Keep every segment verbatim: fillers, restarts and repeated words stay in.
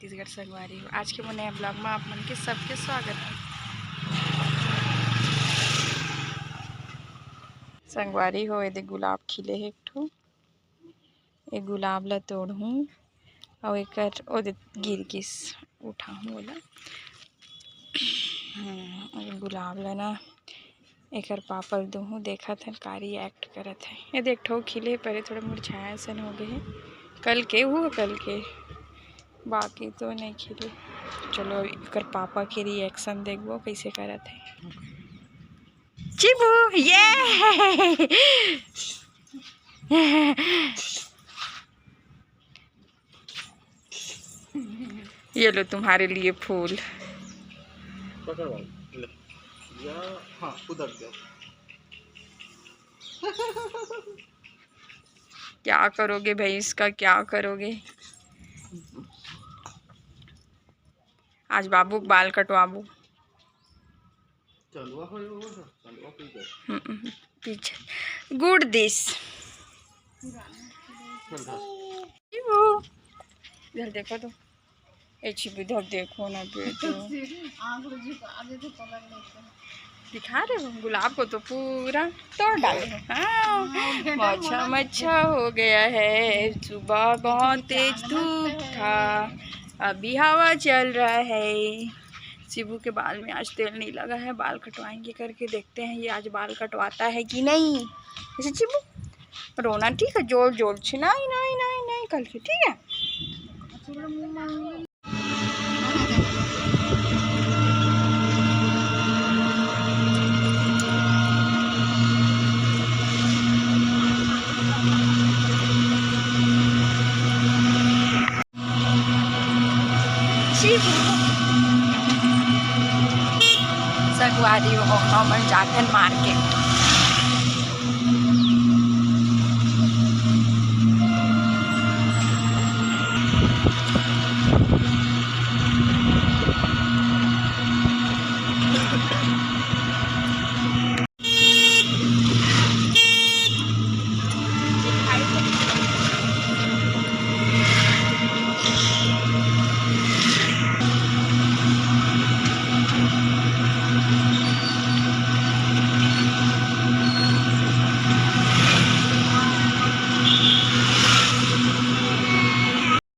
छत्तीसगढ़ संगवारी हो, आज के मोर नया vlog में आप मन के सबके स्वागत है। संगवारी हो, एदे गुलाब खिले हे एक ठो, ए गुलाब ला तोड़हूँ, अउ एकर ओदे गिर गिस, उठाहूँ ओला। हम्म, ए गुलाब ला ना एकर पापा ल दूहूँ, देखत हन का react करत हे। एदे एक ठो खिले, पहले थोड़ा मुरझाया सन हो गए हे, कल के, वो कल के, बाकी तो नहीं खिले। चलो एकर पापा के reaction देखबो कैसे करत हे। चिबू, ये ये लो तुम्हारे लिए फूल। पकड़ भाई, ले। या, हाँ, उधर दे। क्या करोगे भाई इसका, क्या करोगे? आज बाबू के बाल कटवाबू। चंदवा हो, हो, हो, चंदवा पी गए। हम्म, पीछे गुड़ दिस। चल, धर। इधर देखो तो, ए छिपी, इधर देखो ना बेटो। आँख झुका दे तो पलक लेते हैं। दिखा रहे हो गुलाब को, तो पूरा तोड़ डाले हो। हाँ, हाँ, मच्छा मच्छा हो गया है, सुबह बहुत तेज धूप था, अभी हवा चल रहा है। शिबू के बाल में आज तेल नहीं लगा है, बाल कटवाएंगे करके, देखते हैं ये आज बाल कटवाता है कि नहीं। ऐसे शिबू, रोना ठीक है, जोर जोर से नहीं, नहीं, नहीं, नहीं करके, ठीक है। संगवारी हो, हमन जाथन market।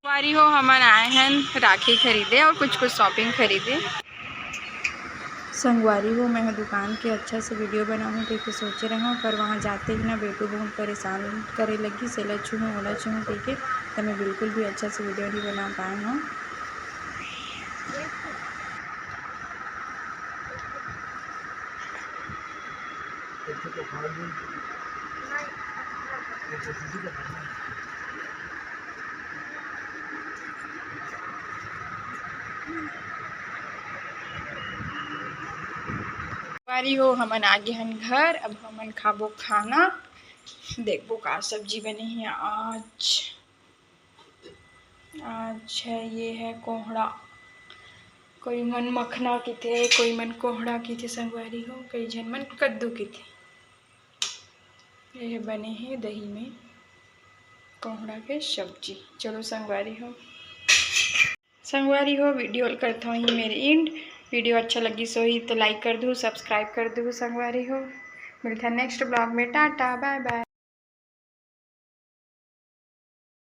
संगवारी हो, हमन आए हन राखी खरीदे और कुछ कुछ shopping खरीदे। संगवारी हो, मैं ह दुकान के अच्छा से video बनाहूँ कहिके सोचे रहूँ, पर वहाँ जाते ही ना बेटू बहुत परेशान करे लगी, सेला छूहूँ, ओला छूहूँ कहिके, त मैं बिल्कुल भी अच्छा से video नहीं बना पाए हूँ। संगवारी हो, हमन आ गे हन घर। अब हमन खाबो खाना। देखबो का सब्जी बने हे आज। आज है, ये है कोहड़ा। कोई मन मखना किथे, कोई मन कोहड़ा किथे संगवारी हो, कई झन मन कद्दू किथे। ये बने हे दही में कोहड़ा के सब्जी। चलो संगवारी हो, संगवारी हो, video ल करत हूँ यहीं मेरे end। Video अच्छा लगिस होही तो like कर दू, subscribe कर दू संगवारी हो। मिलथन next vlog में, टाटा, bye bye।